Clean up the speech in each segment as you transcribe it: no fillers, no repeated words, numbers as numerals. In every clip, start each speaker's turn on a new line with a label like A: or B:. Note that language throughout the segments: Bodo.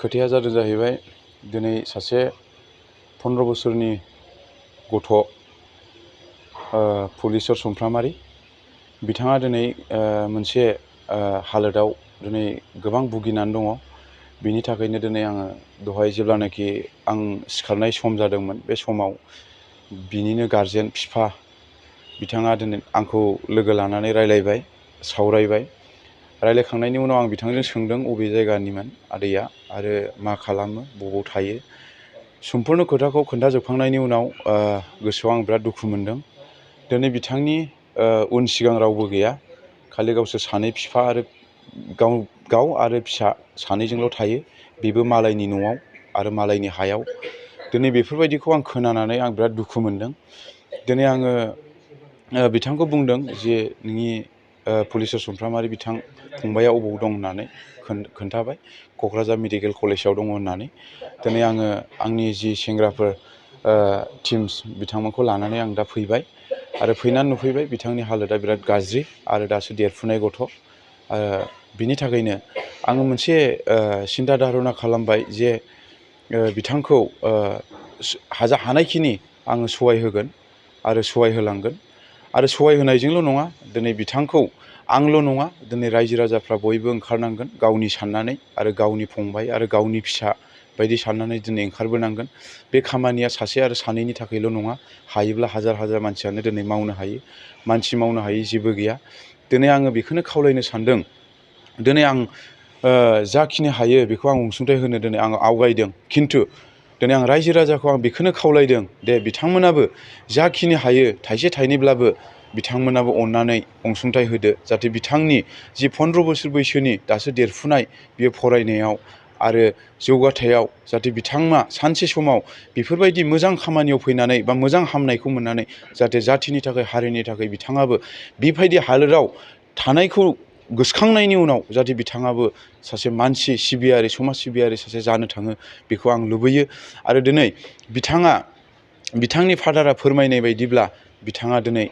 A: खोथाया जादों जाहैबाय दिनै सासे 15 बोसोरनि गथ' पुलिसर सुमफ्रामारि बिथाङा दिनै मोनसे हालोदाव दिनै गोबां भुगिनानै दङ। बिनि थाखायनो दिनै आङो दहाय जेब्लानाखि आं सिखारनाय सम जादोंमोन बे समाव बिनिनो गारजेन बिफा बिथाङा दिनै आंखौ लोगो लानानै रायलायबाय सावरायबाय। रायलायखांनायनि उनाव आं बिथांजों सोंदों अबे जायगानिमोन आदैया आरो मा खालामो बबाव थायो। सम्पुर्ण खोथाखौ खोन्थाजोबखांनायनि उनाव गोसोआव आं बिराद दुखु मोनदों। दिनै बिथांनि उन सिगां रावबो गैया, खालि गावसोर सानै बिफा आरो गाव आरो फिसा सानैजोंल' थायो, बेबो मालायनि न'आव आरो मालायनि हायाव। दिनै बेफोरबायदिखौ आं खोनानानै आं बिराद दुखु मोनदों। दिनै आङो बिथांखौ बुंदों जे नोंनि पुलिसर सुमफ्रामारि बिथां फंबाया अबाव दं होननानै खोन्थाबाय, क'क्राझार मेडिकेल कलेजाव दङ होननानै। दिनै आङो आंनि जि सेंग्राफोर टिम्स बिथांमोनखौ लानानै आं दा फैबाय आरो फैनानै नुफैबाय बिथांनि हालोदा बिराद गाज्रि आरो दासो देरफुनाय गथ'। बिनि थाखायनो आङो मोनसे सिन्था धारना खालामबाय जे बिथांखौ हानायखिनि आङो सहाय होगोन आरो सहाय होलांगोन। आरो सहाय होनायजोंल' नङा, दिनै बिथांखौ आंल' नङा, दिनै रायजो राजाफ्रा बयबो ओंखारनांगोन गावनि साननानै आरो गावनि फंबाय आरो गावनि फिसा बायदि साननानै दिनै ओंखारबोनांगोन। बे खामानिया सासे आरो सानैनि थाखायल' नङा, हायोब्ला हाजार हाजार मानसियानो दिनै मावनो हायो। मानसि मावनो हायै जेबो गैया। दिनै आङो बेखौनो खावलायनो सानदों, दिनै आं जाखिनि हायो बेखौ आं अनसुंथाइ होनो दिनै आं आवगायदों। खिन्थु दिनै आं रायजो राजाखौ आं बेखौनो खावलायदों दे बिथांमोनाबो जाखिनि हायो थाइसे थाइनैब्लाबो बिथांमोनाबो अननानै अनसुंथाइ होदो, जाहाथे बिथांनि जि 15 बोसोर बैसोनि दासो देरफुनाय बियो फरायनायाव आरो जौगाथायाव जाहाथे बिथाङा सानसे समाव बेफोरबायदि मोजां खामानियाव फैनानै बा मोजां हामनायखौ मोननानै जाहाथे जाथिनि थाखाय हारिनि थाखाय बिथाङाबो बेबायदि हालोदाव थानायखौ गोसोखांनायनि उनाव जाहाथे बिथाङाबो सासे मानसि सिबियारि समाज सिबियारि सासे जानो थाङो, बेखौ आं लुबैयो। आरो दिनै बिथांनि फादारा फोरमायनाय बायदिब्ला बिथाङा दिनै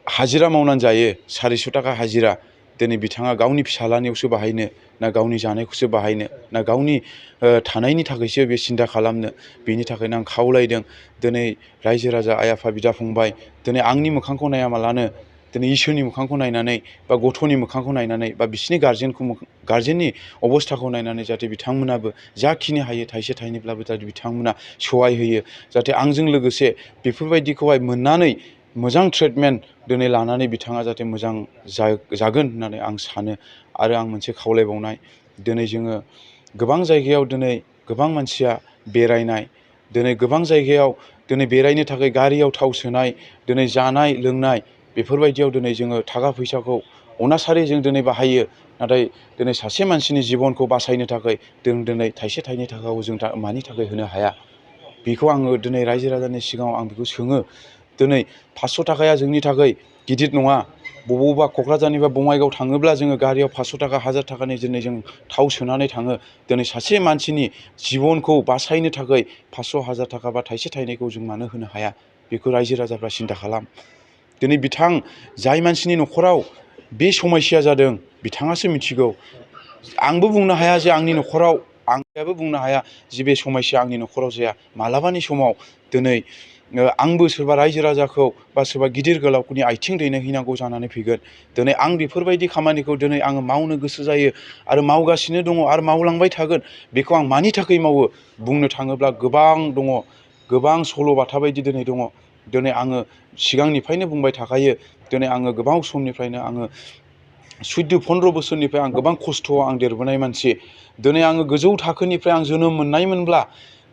A: हाजिरा मावनानै जायो, 400 थाखा हाजिरा। दिनै बिथाङा गावनि फिसालानियावसो बाहायनो ना गावनि जानायखौसो बाहायनो ना गावनि थानायनि थाखायसो बे सिन्था खालामनो। बेनि थाखायनो आं खावलायदों दिनै रायजो राजा आइ आफा बिदा फंबाय, दिनै आंनि मोखांखौ नायामालानो दिनै इसोरनि मोखांखौ नायनानै बा गथ'नि मोखांखौ नायनानै बा बिसिनि गारजेननि अबस्थाखौ नायनानै जाहाथे बिथांमोनाबो जाखिनि हायो थाइसे थाइनैब्लाबो जाहाथे बिथांमोना सहाय होयो, जाहाथे आंजों लोगोसे बेफोरबायदिखौहाय मोननानै मोजां ट्रिटमेन्ट दिनै लानानै बिथाङा जाहाथे मोजां जागोन होननानै आं सानो। आरो आं मोनसे खावलायबावनाय, दिनै जोङो गोबां जायगायाव दिनै गोबां मानसिया बेरायनाय, दिनै गोबां जायगायाव दिनै बेरायनो थाखाय गारियाव थाव सोनाय, दिनै जानाय लोंनाय बेफोरबायदियाव दिनै जोङो थाखा फैसाखौ अनासारि जों दिनै बाहायो। नाथाय दिनै सासे मानसिनि जिबनखौ बासायनो थाखाय जों दिनै थाइसे थाइनै थाखाखौ जों मानि थाखाय होनो हाया? बेखौ आङो दिनै रायजो राजानि सिगाङाव आं बेखौ सोङो। दिनै 500 थाखाया जोंनि थाखाय गिदिर नङा। बबावबा क'क्राझारनिफ्राय बङाइगाव थाङोब्ला जोङो गारियाव 500 थाखा 1000 थाखानि दिनै जों थाव सोनानै थाङो। दिनै सासे मानसिनि जिबनखौ बासायनो थाखाय 500 1000 थाखा बा थाइसे थाइनैखौ जों मानो होनो हाया? बेखौ रायजो राजाफ्रा सिन्था खालाम। दिनै जाय मानसिनि न'खराव बे समस्या जादों बिथाङासो मिथिगौ। आंबो बुंनो हाया जे आंनि न'खराव, आंबो बुंनो हाया जे बे समस्या आंनि न'खराव जाया। मालाबानि समाव दिनै आंबो सोरबा रायजो राजाखौ बा सोरबा गिदिर गोलावफोरनि आथिं दैनायहैनांगौ जानानै फैगोन। दिनै आं बेफोरबायदि खामानिखौ दिनै आङो मावनो गोसो जायो आरो मावगासिनो दङ आरो मावलांबाय थागोन। बेखौ आं मानि थाखाय मावो? बुंनो थाङोब्ला गोबां दङ, गोबां सल'बाथा बायदि दिनै दङ। दिनै आङो सिगांनिफ्रायनो बुंबाय थाखायो, दिनै आङो गोबां समनिफ्रायनो आङो 15 बोसोरनिफ्राय आं गोबां खस्थ'आव आं देरबोनाय मानसि। दिनै आङो गोजौ थाखोनिफ्राय आं जोनोम मोननायमोनब्ला,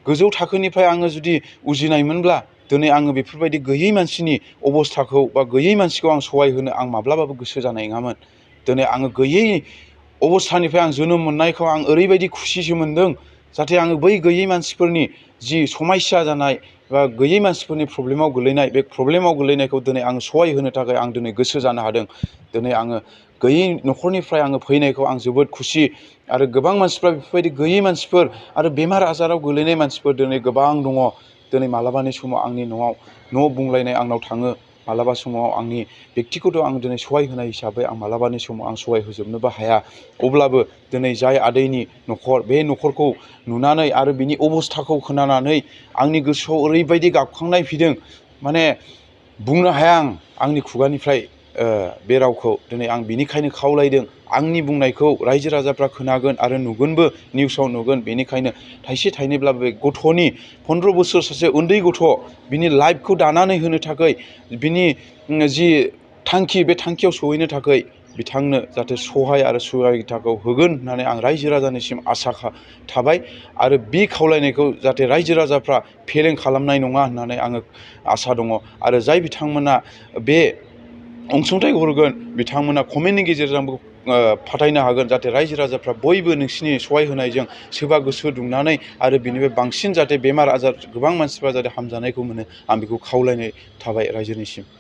A: गोजौ थाखोनिफ्राय आङो जुदि उजिनायमोनब्ला दिनै आङो बेफोरबायदि गैयै मानसिनि अबस्थाखौ बा गैयै मानसिखौ आं सहाय होनो आं माब्लाबाबो गोसो जानाय नङामोन। दिनै आङो गैयै अबस्थानिफ्राय आं जोनोम मोननायखौ आं ओरैबायदि खुसिसो मोनदों, जाहाथे आङो बै गैयै मानसिफोरनि जि समस्या जानाय बा गैयै मानसिफोरनि प्रब्लेमाव गोलैनाय, बे प्रब्लेमाव गोलैनायखौ दिनै आं सहाय होनो थाखाय आं दिनै गोसो जानो हादों। दिनै आङो गैयै न'खरनिफ्राय आङो फैनायखौ आं जोबोद खुसि। आरो गोबां मानसिफ्रा बेफोरबायदि गैयै मानसिफोर आरो बेमार आजाराव गोलैनाय मानसिफोर दिनै गोबां दङ। दिनै मालाबानि समाव आंनि न' बुंलायनाय आंनाव थाङो, मालाबा समाव आंनि बेक्तिगत आं दिनै सहाय होनाय हिसाबै आं मालाबानि समाव आं सहाय होजोबनोबो हाया। अब्लाबो दिनै जाय आदैनि न'खर बे न'खरखौ नुनानै आरो बिनि अबस्थाखौ खोनानानै आंनि गोसोआव ओरैबायदि गाबखांनाय फैदों, माने बुंनो हाया आं आंनि खुगानिफ्राय बे रावखौ। दिनै आं बिनिखायनो खावलायदों, आंनि बुंनायखौ रायजो राजाफ्रा खोनागोन आरो नुगोनबो, निउसाव नुगोन। बेनिखायनो थाइसे थाइनैब्लाबो बे गथ'नि 15 बोसोर सासे उन्दै गथ' बिनि लाइफखौ दानानै होनो थाखाय बिनि जि थांखि, बे थांखियाव सहैनो थाखाय बिथांनो जाहाथे सहाय आरो सहायथाखौ होगोन होननानै आं रायजो राजानिसिम आसा थाबाय। आरो बे खावलायनायखौ जाहाथे रायजो राजाफ्रा फेलें खालामनाय नङा होननानै आङो आसा दङ। आरो जाय बिथांमोना बे अनसुंथाइ हरगोन बिथांमोना कमेन्टनि गेजेरजों फाथायनो हागोन, जाहाथे रायजो राजाफ्रा बयबो नोंसिनि सहाय होनायजों सोरबा गोसो दुंनानै आरो बिनिफ्राय बांसिन जाहाथे बेमार आजार गोबां मानसिफ्रा जाहाथे हामजानायखौ मोनो, आं बेखौ खावलायनाय थाबाय रायजोनिसिम।